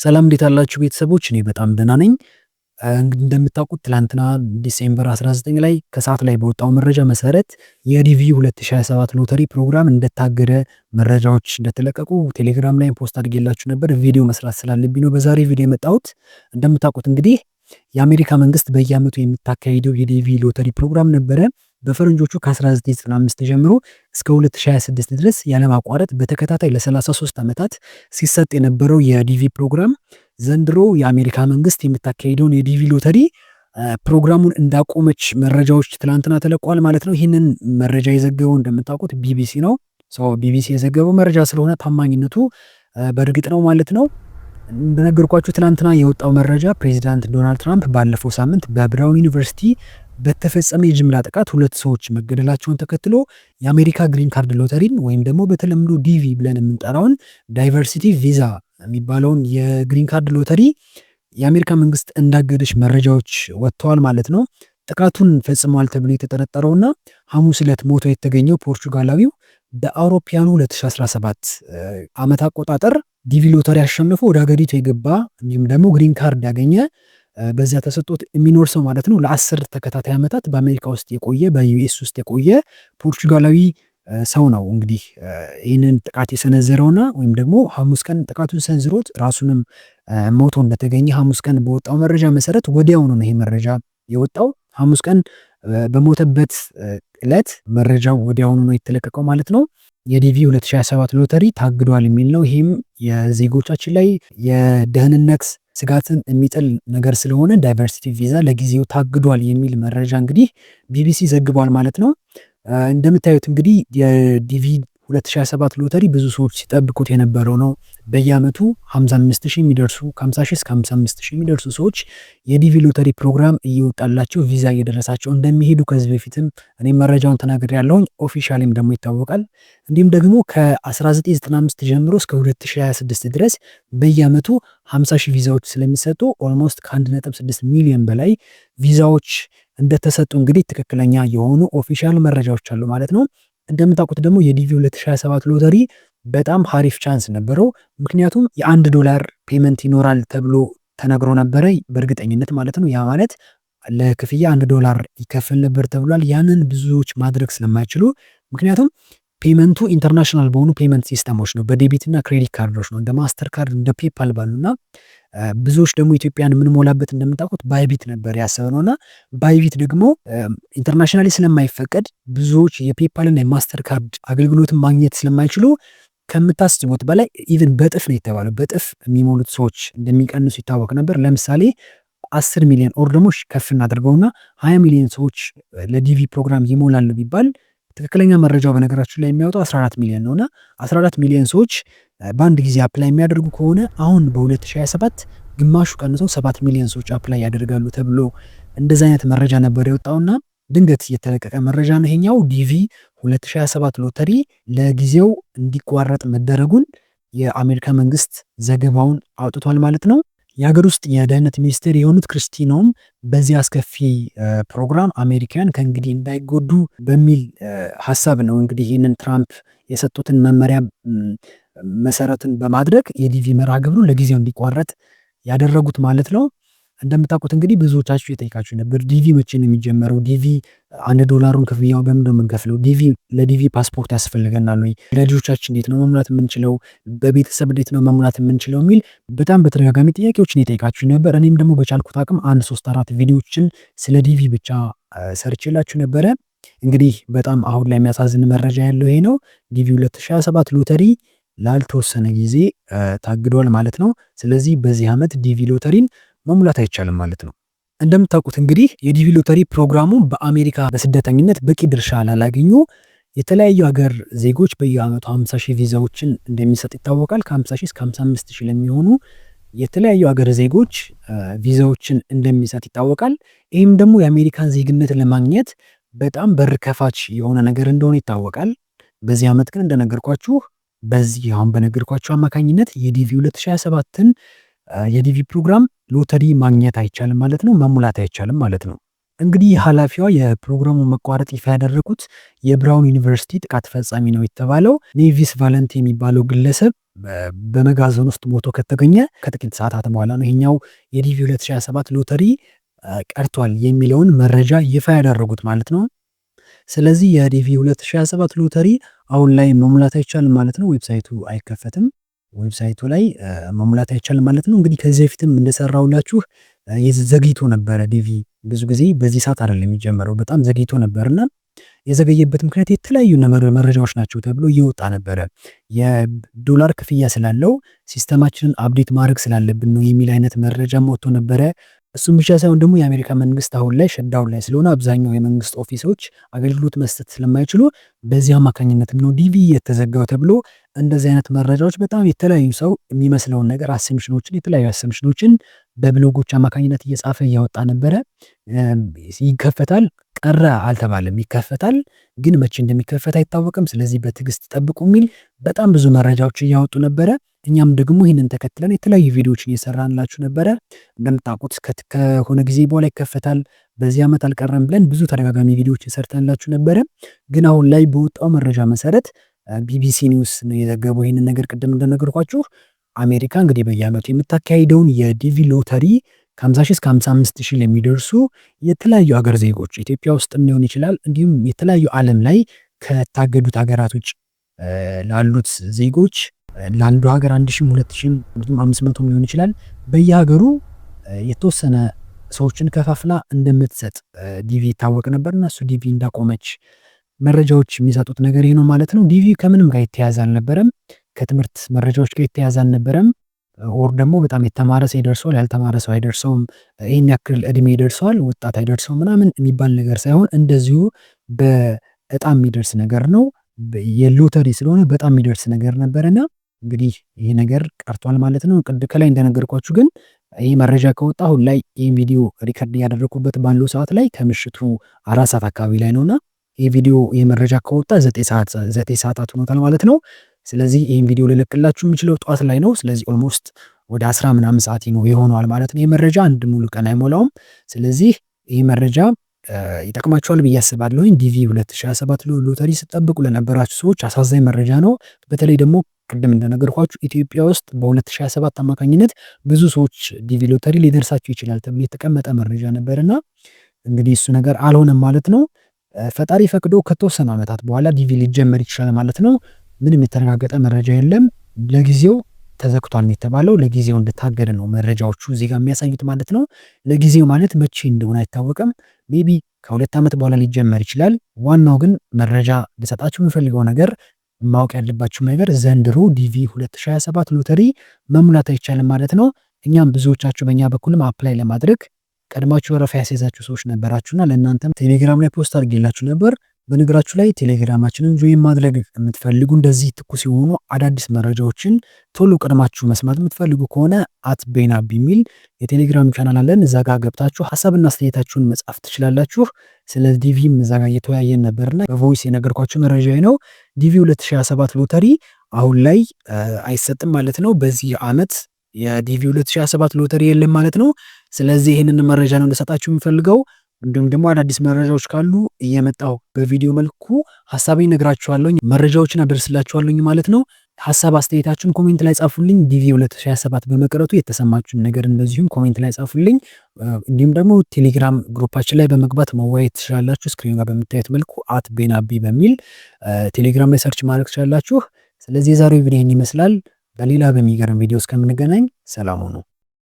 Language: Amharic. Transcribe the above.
ሰላም እንዴት አላችሁ ቤተሰቦች? እኔ በጣም ደህና ነኝ። እንግዲህ እንደምታውቁት ትላንትና December 19 ላይ ከሰዓት ላይ በወጣው መረጃ መሰረት የ DV 2027 ሎተሪ ፕሮግራም እንደታገደ መረጃዎች እንደተለቀቁ ቴሌግራም ላይ post አድርጌላችሁ ነበር። ቪዲዮ መስራት ስላለብኝ ነው በዛሬ ቪዲዮ የመጣሁት። እንደምታውቁት እንግዲህ የአሜሪካ መንግስት በየዓመቱ የምታካሂደው የ DV ሎተሪ ፕሮግራም ነበረ። በፈረንጆቹ ከ1995 ጀምሮ እስከ 2026 ድረስ ያለማቋረጥ በተከታታይ ለ33 ዓመታት ሲሰጥ የነበረው የ DV ፕሮግራም ዘንድሮ የአሜሪካ መንግስት የምታካሂደውን የ DV ሎተሪ ፕሮግራሙን እንዳቆመች መረጃዎች ትላንትና ተለቋል ማለት ነው። ይህንን መረጃ የዘገበው እንደምታውቁት ቢቢሲ ነው። ቢቢሲ የዘገበው መረጃ ስለሆነ ታማኝነቱ በእርግጥ ነው ማለት ነው። እንደነገርኳችሁ ትላንትና የወጣው መረጃ ፕሬዚዳንት ዶናልድ ትራምፕ ባለፈው ሳምንት በብራውን ዩኒቨርሲቲ በተፈጸመ የጅምላ ጥቃት ሁለት ሰዎች መገደላቸውን ተከትሎ የአሜሪካ green card ሎተሪን ወይም ደግሞ በተለምዶ DV ብለን የምንጠራውን diversity visa የሚባለውን የ green card ሎተሪ የአሜሪካ መንግስት እንዳገደች መረጃዎች ወጥተዋል ማለት ነው። ጥቃቱን ፈጽሟል ተብሎ የተጠረጠረውና ሐሙስ ዕለት ሞቶ የተገኘው ፖርቹጋላዊው በአውሮፓውያኑ 2017 ዓመት አቆጣጠር DV ሎተሪ አሸንፎ ወደ ሀገሪቱ የገባ እንዲሁም ደግሞ green card ያገኘ በዚያ ተሰጥቶት የሚኖር ሰው ማለት ነው። ለ10 ተከታታይ ዓመታት በአሜሪካ ውስጥ የቆየ፣ በ US ውስጥ የቆየ ፖርቹጋላዊ ሰው ነው። እንግዲህ ይህንን ጥቃት የሰነዘረውና ወይም ደግሞ ሐሙስ ቀን ጥቃቱን ሰንዝሮት ራሱንም ሞቶ እንደተገኘ ሐሙስ ቀን በወጣው መረጃ መሰረት ወዲያውኑ ነው ይሄ መረጃ የወጣው። ሐሙስ ቀን በሞተበት ዕለት መረጃው ወዲያውኑ ነው የተለቀቀው ማለት ነው። የ DV 2027 ሎተሪ ታግዷል የሚል ነው። ይህም የዜጎቻችን ላይ የደህንነት ስጋትን የሚጥል ነገር ስለሆነ diversity visa ለጊዜው ታግዷል የሚል መረጃ እንግዲህ ቢቢሲ ዘግቧል ማለት ነው። እንደምታዩት እንግዲህ የ DV 2027 ሎተሪ ብዙ ሰዎች ሲጠብቁት የነበረው ነው። በየዓመቱ 55 ሺህ የሚደርሱ፣ ከ50 ሺህ እስከ 55 ሺህ የሚደርሱ ሰዎች የ DV ሎተሪ ፕሮግራም እየወጣላቸው ቪዛ እየደረሳቸው እንደሚሄዱ ከዚህ በፊትም እኔም መረጃውን ተናግሬ ያለሁኝ officially ም ደግሞ ይታወቃል። እንዲሁም ደግሞ ከ1995 ጀምሮ እስከ 2026 ድረስ በየዓመቱ 50 ሺህ ቪዛዎች ስለሚሰጡ almost ከ1.6 ሚሊዮን በላይ ቪዛዎች እንደተሰጡ እንግዲህ ትክክለኛ የሆኑ official መረጃዎች አሉ ማለት ነው። እንደምታውቁት ደግሞ የ DV 2027 ሎተሪ በጣም ሀሪፍ chance ነበረው። ምክንያቱም የ1 ዶላር payment ይኖራል ተብሎ ተነግሮ ነበረ በእርግጠኝነት ማለት ነው። ያ ማለት ለክፍያ 1 ዶላር ይከፈል ነበር ተብሏል። ያንን ብዙዎች ማድረግ ስለማይችሉ፣ ምክንያቱም payment ኡ international በሆኑ payment system ኦች ነው፣ በ debit እና credit card ኦች ነው፣ እንደ ማስተር ካርድ፣ እንደ ፔፓል ባሉ። እና ብዙዎች ደግሞ ኢትዮጵያን የምንሞላበት እንደምታውቁት ባይቢት ነበር ያሰብነው። እና ባይቢት ደግሞ internationally ስለማይፈቀድ ብዙዎች የፔፓልና የማስተር ካርድ አገልግሎትን ማግኘት ስለማይችሉ ከምታስቡት በላይ even በእጥፍ ነው የተባለው፣ በእጥፍ የሚሞሉት ሰዎች እንደሚቀንሱ ይታወቅ ነበር። ለምሳሌ 10 ሚሊዮን or ደግሞ ከፍ እናድርገውና 20 ሚሊዮን ሰዎች ለ DV ፕሮግራም ይሞላሉ ቢባል፣ ትክክለኛ መረጃው በነገራችን ላይ የሚያወጣው 14 ሚሊዮን ነው። እና 14 ሚሊዮን ሰዎች በአንድ ጊዜ apply የሚያደርጉ ከሆነ አሁን በ2027 ግማሹ ቀንሰው 7 ሚሊዮን ሰዎች apply ያደርጋሉ ተብሎ እንደዚህ አይነት መረጃ ነበር የወጣውና ድንገት የተለቀቀ መረጃ ነው ይሄኛው። DV 2027 ሎተሪ ለጊዜው እንዲቋረጥ መደረጉን የአሜሪካ መንግስት ዘገባውን አውጥቷል ማለት ነው። የሀገር ውስጥ የደህንነት ሚኒስቴር የሆኑት ክሪስቲ ኖም በዚህ አስከፊ ፕሮግራም አሜሪካን ከእንግዲህ እንዳይጎዱ በሚል ሀሳብ ነው እንግዲህ ይህንን ትራምፕ የሰጡትን መመሪያ መሰረትን በማድረግ የ DV መርሃ ግብሩ ለጊዜው እንዲቋረጥ ያደረጉት ማለት ነው። እንደምታውቁት እንግዲህ ብዙዎቻችሁ የጠየቃችሁ ነበር። DV መቼ ነው የሚጀመረው? DV 1 ዶላሩን ክፍያው በምን ነው የምንከፍለው? DV ለ DV ፓስፖርት ያስፈልገናል ወይ? ለልጆቻችን እንዴት ነው መሙላት የምንችለው? በቤተሰብ እንዴት ነው መሙላት የምንችለው? የሚል በጣም በተደጋጋሚ ጥያቄዎችን የጠየቃችሁ ነበር። እኔም ደግሞ በቻልኩት አቅም አንድ ሶስት አራት ቪዲዮዎችን ስለ DV ብቻ ሰርቼላችሁ ነበረ። እንግዲህ በጣም አሁን ላይ የሚያሳዝን መረጃ ያለው ይሄ ነው። DV 2027 ሎተሪ ላልተወሰነ ጊዜ ታግዷል ማለት ነው። ስለዚህ በዚህ ዓመት DV ሎተሪን መሙላት አይቻልም ማለት ነው። እንደምታውቁት እንግዲህ የ DV ሎተሪ ፕሮግራሙ በአሜሪካ በስደተኝነት በቂ ድርሻ ላላገኙ የተለያዩ ሀገር ዜጎች በየዓመቱ 50 ሺህ ቪዛዎችን እንደሚሰጥ ይታወቃል። ከ50 ሺህ እስከ 55 ሺህ ለሚሆኑ የተለያዩ ሀገር ዜጎች ቪዛዎችን እንደሚሰጥ ይታወቃል። ይህም ደግሞ የአሜሪካን ዜግነት ለማግኘት በጣም በር ከፋች የሆነ ነገር እንደሆነ ይታወቃል። በዚህ ዓመት ግን እንደነገርኳችሁ በዚህ አሁን በነገርኳችሁ አማካኝነት የ DV 2027ን የ DV ፕሮግራም ሎተሪ ማግኘት አይቻልም ማለት ነው፣ መሙላት አይቻልም ማለት ነው። እንግዲህ ኃላፊዋ የፕሮግራሙ መቋረጥ ይፋ ያደረጉት የብራውን ዩኒቨርሲቲ ጥቃት ፈጻሚ ነው የተባለው ኔቪስ ቫለንቴ የሚባለው ግለሰብ በመጋዘን ውስጥ ሞቶ ከተገኘ ከጥቂት ሰዓታት በኋላ ነው ይሄኛው የዲቪ 2027 ሎተሪ ቀርቷል የሚለውን መረጃ ይፋ ያደረጉት ማለት ነው። ስለዚህ የዲቪ 2027 ሎተሪ አሁን ላይ መሙላት አይቻልም ማለት ነው። Website ኡ አይከፈትም። Website ኡ ላይ መሙላት አይቻልም ማለት ነው። እንግዲህ ከዚህ በፊትም እንደሰራሁላችሁ ዘግይቶ ነበረ። ዲቪ ብዙ ጊዜ በዚህ ሰዓት አይደለም የሚጀመረው፣ በጣም ዘግይቶ ነበርና የዘገየበት ምክንያት የተለያዩ መረጃዎች ናቸው ተብሎ እየወጣ ነበረ። የዶላር ክፍያ ስላለው system ኣችንን update ማድረግ ስላለብን ነው የሚል አይነት መረጃም ወጥቶ ነበረ። እሱም ብቻ ሳይሆን ደግሞ የአሜሪካ መንግስት አሁን ላይ shutdown ላይ ስለሆነ አብዛኛው የመንግስት office ኦች አገልግሎት መስጠት ስለማይችሉ በዚህ አማካኝነት ነው ዲቪ የተዘጋው ተብሎ እንደዚህ አይነት መረጃዎች በጣም የተለያዩ ሰው የሚመስለውን ነገር assumption ኦችን፣ የተለያዩ assumption ኦችን በብሎጎች አማካኝነት እየጻፈ እያወጣ ነበረ። ይከፈታል ቀረ አልተባለም፣ ይከፈታል ግን መቼ እንደሚከፈት አይታወቅም። ስለዚህ በትዕግስት ጠብቁ የሚል በጣም ብዙ መረጃዎች እያወጡ ነበረ። እኛም ደግሞ ይህንን ተከትለን የተለያዩ ቪዲዮዎችን እየሰራንላችሁ ነበረ። እንደምታውቁት ከሆነ ጊዜ በኋላ ይከፈታል፣ በዚህ ዓመት አልቀረም ብለን ብዙ ተደጋጋሚ ቪዲዮዎችን ሰርተንላችሁ ነበረ። ግን አሁን ላይ በወጣው መረጃ መሰረት BBC News ነው የዘገበው ይህንን ነገር። ቅድም እንደነገርኳችሁ አሜሪካ እንግዲህ በየዓመቱ የምታካሂደውን የዲቪ ሎተሪ ከ50 ሺህ እስከ 55 ሺህ ለሚደርሱ የተለያዩ ሀገር ዜጎች፣ ኢትዮጵያ ውስጥም ሊሆን ይችላል፣ እንዲሁም የተለያዩ ዓለም ላይ ከታገዱት ሀገራት ውጭ ላሉት ዜጎች፣ ለአንዱ ሀገር 1 ሺህም 2 ሺህም 500 ሊሆን ይችላል፣ በየሀገሩ የተወሰነ ሰዎችን ከፋፍላ እንደምትሰጥ ዲቪ ይታወቅ ነበር እና እሱ ዲቪ እንዳቆመች መረጃዎች የሚሰጡት ነገር ይህ ነው ማለት ነው። ዲቪ ከምንም ጋር የተያያዘ አልነበረም። ከትምህርት መረጃዎች ጋር የተያያዘ አልነበረም። Or ደግሞ በጣም የተማረ ሰው ይደርሰዋል፣ ያልተማረ ሰው አይደርሰውም፣ ይህን ያክል እድሜ ይደርሰዋል፣ ወጣት አይደርሰውም ምናምን የሚባል ነገር ሳይሆን እንደዚሁ በእጣ የሚደርስ ነገር ነው። የሎተሪ ስለሆነ በጣም የሚደርስ ነገር ነበረና እንግዲህ ይህ ነገር ቀርቷል ማለት ነው። ከላይ እንደነገርኳችሁ ግን ይህ መረጃ ከወጣ አሁን ላይ ይህ ቪዲዮ record እያደረኩበት ባለው ሰዓት ላይ ከምሽቱ 4 ሰዓት አካባቢ ላይ ነውና ይህ ቪዲዮ ይህ መረጃ ከወጣ 9 ሰዓታት ሆኖታል ማለት ነው። ስለዚህ ይህን ቪዲዮ ልልክላችሁ የምችለው ጠዋት ላይ ነው። ስለዚህ almost ወደ 10 ምናምን ሰዓት ነው ይሆነዋል ማለት ነው። ይህ መረጃ አንድ ሙሉ ቀን አይሞላውም። ስለዚህ ይህ መረጃ ይጠቅማችኋል ብዬ አስባለሁኝ። ዲቪ 2027 ሎተሪ ስትጠብቁ ለነበራችሁ ሰዎች አሳዛኝ መረጃ ነው። በተለይ ደግሞ ቅድም እንደነገርኳችሁ ኢትዮጵያ ውስጥ በ2027 አማካኝነት ብዙ ሰዎች ዲቪ ሎተሪ ሊደርሳቸው ይችላል ተብሎ የተቀመጠ መረጃ ነበርና እንግዲህ እሱ ነገር አልሆነም ማለት ነው። ፈጣሪ ፈቅዶ ከተወሰኑ ዓመታት በኋላ ዲቪ ሊጀመር ይችላል ማለት ነው። ምንም የተረጋገጠ መረጃ የለም። ለጊዜው ተዘግቷል የተባለው ለጊዜው እንደታገደ ነው መረጃዎቹ እዚህ ጋር የሚያሳዩት ማለት ነው። ለጊዜው ማለት መቼ እንደሆነ አይታወቅም። Maybe ከ2 ዓመት በኋላ ሊጀመር ይችላል። ዋናው ግን መረጃ ልሰጣችሁ የምፈልገው ነገር፣ ማወቅ ያለባችሁ ነገር ዘንድሮ ዲቪ 2027 ሎተሪ መሙላት አይቻልም ማለት ነው። እኛም ብዙዎቻችሁ በእኛ በኩልም apply ለማድረግ ቀድማችሁ ወረፋ ያስያዛችሁ ሰዎች ነበራችሁና ለእናንተም ቴሌግራም ላይ post አድርጌላችሁ ነበር። በነገራችሁ ላይ ቴሌግራማችንን join ማድረግ የምትፈልጉ፣ እንደዚህ ትኩስ የሆኑ አዳዲስ መረጃዎችን ቶሎ ቀድማችሁ መስማት የምትፈልጉ ከሆነ @ቤናብ የሚል የቴሌግራም ቻናል አለን። እዛ ጋር ገብታችሁ ሀሳብና አስተያየታችሁን መጻፍ ትችላላችሁ። ስለ ዲቪም እዛ ጋር እየተወያየን ነበርና በ voice የነገርኳችሁ መረጃ ነው። ዲቪ 2027 ሎተሪ አሁን ላይ አይሰጥም ማለት ነው። በዚህ ዓመት የዲቪ 2027 ሎተሪ የለም ማለት ነው። ስለዚህ ይህንን መረጃ ነው ልሰጣችሁ የምፈልገው። እንዲሁም ደግሞ አዳዲስ መረጃዎች ካሉ እየመጣሁ በቪዲዮ መልኩ ሀሳቤን እነግራችኋለሁኝ፣ መረጃዎችን አደርስላችኋለሁኝ ማለት ነው። ሀሳብ አስተያየታችሁን comment ላይ ጻፉልኝ። ዲቪ 2027 በመቅረቱ የተሰማችሁን ነገር እንደዚሁም comment ላይ ጻፉልኝ። እንዲሁም ደግሞ ቴሌግራም group ኣችን ላይ በመግባት መወያየት ትችላላችሁ። Screen ጋር በምታዩት መልኩ @ቤናቢ በሚል ቴሌግራም ላይ search ማድረግ ትችላላችሁ። ስለዚህ የዛሬው ቪዲዮ ይህን ይመስላል። በሌላ በሚገርም ቪዲዮ እስከምንገናኝ ሰላም ሁኑ።